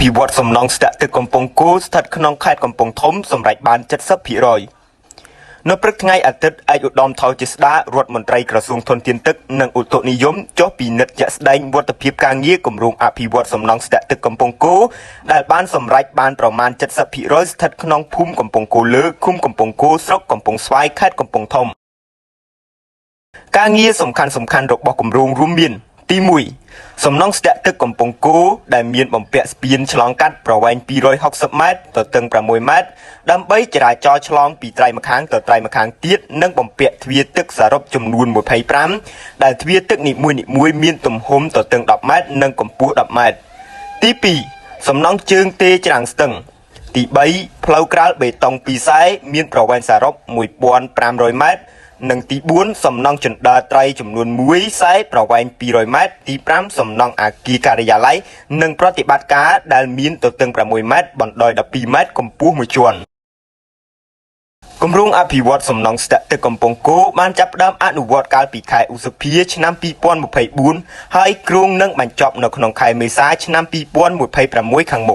ភិវឌ្ឍសំណង់ស្ទាក់ទឹកកំពង់គោស្ថិតក្នុងខេត្តកំពង់ធំសម្រេចបាន70%នៅព្រឹកថ្ងៃអាទិត្យឯកឧត្តមថោជាស្ដារដ្ឋមន្ត្រីក្រសួងធនធានទឹកនិងឧតុនិយមចុះពិនិត្យជាក់ស្ដែងវត្តភាពការងារគម្រោងអភិវឌ្ឍសំណង់ស្ទាក់ទឹកកំពង់គោដែលបានសម្រេចបានប្រមាណ70%ស្ថិតក្នុងភូមិកំពង់គោលើឃុំកំពង់គោស្រុកកំពង់ស្វាយខេត្តកំពង់ធំការងារសំខាន់សំខាន់របស់គម្រោងរួមមានទី1សំណង់ស្ទាក់ទឹកកំពង់គោដែលមានបំពាក់ស្ពានឆ្លងកាត់ប្រវែង260ម៉ែត្រទទឹង6ម៉ែត្រដើម្បីចរាចរណ៍ឆ្លងពីត្រៃម្ខាងទៅត្រៃម្ខាងទៀតនិងបំពាក់ទ្វារទឹកសរុបចំនួន25ដែលទ្វារទឹកនីមួយៗមានទំហំទទឹង10ម៉ែត្រនិងកម្ពស់10ម៉ែត្រទី2សំណង់ជើងទេច្រាំងស្ទឹងទី3ផ្លូវក្រាលបេតុង2ខ្សែមានប្រវែងសរុប1500ម៉ែត្រនិងទី4សំណង់ជណ្ដើរត្រីចំនួន1ខ្សែប្រវែង200ម៉ែត្រទី5សំណង់អគារការិយាល័យនិងប្រតិបត្តិការដែលមានទទឹង6ម៉ែត្របណ្ដោយ12ម៉ែត្រកម្ពស់មួយជាន់គម្រោងអភិវឌ្ឍសំណង់ស្ទាក់ទឹកកំពង់គោបានចាប់ផ្ដើមអនុវត្តកាលពីខែឧសភាឆ្នាំ2024ហើយគ្រោងនឹងបញ្ចប់នៅក្នុងខែមេសាឆ្នាំ2026ខាងមុខ។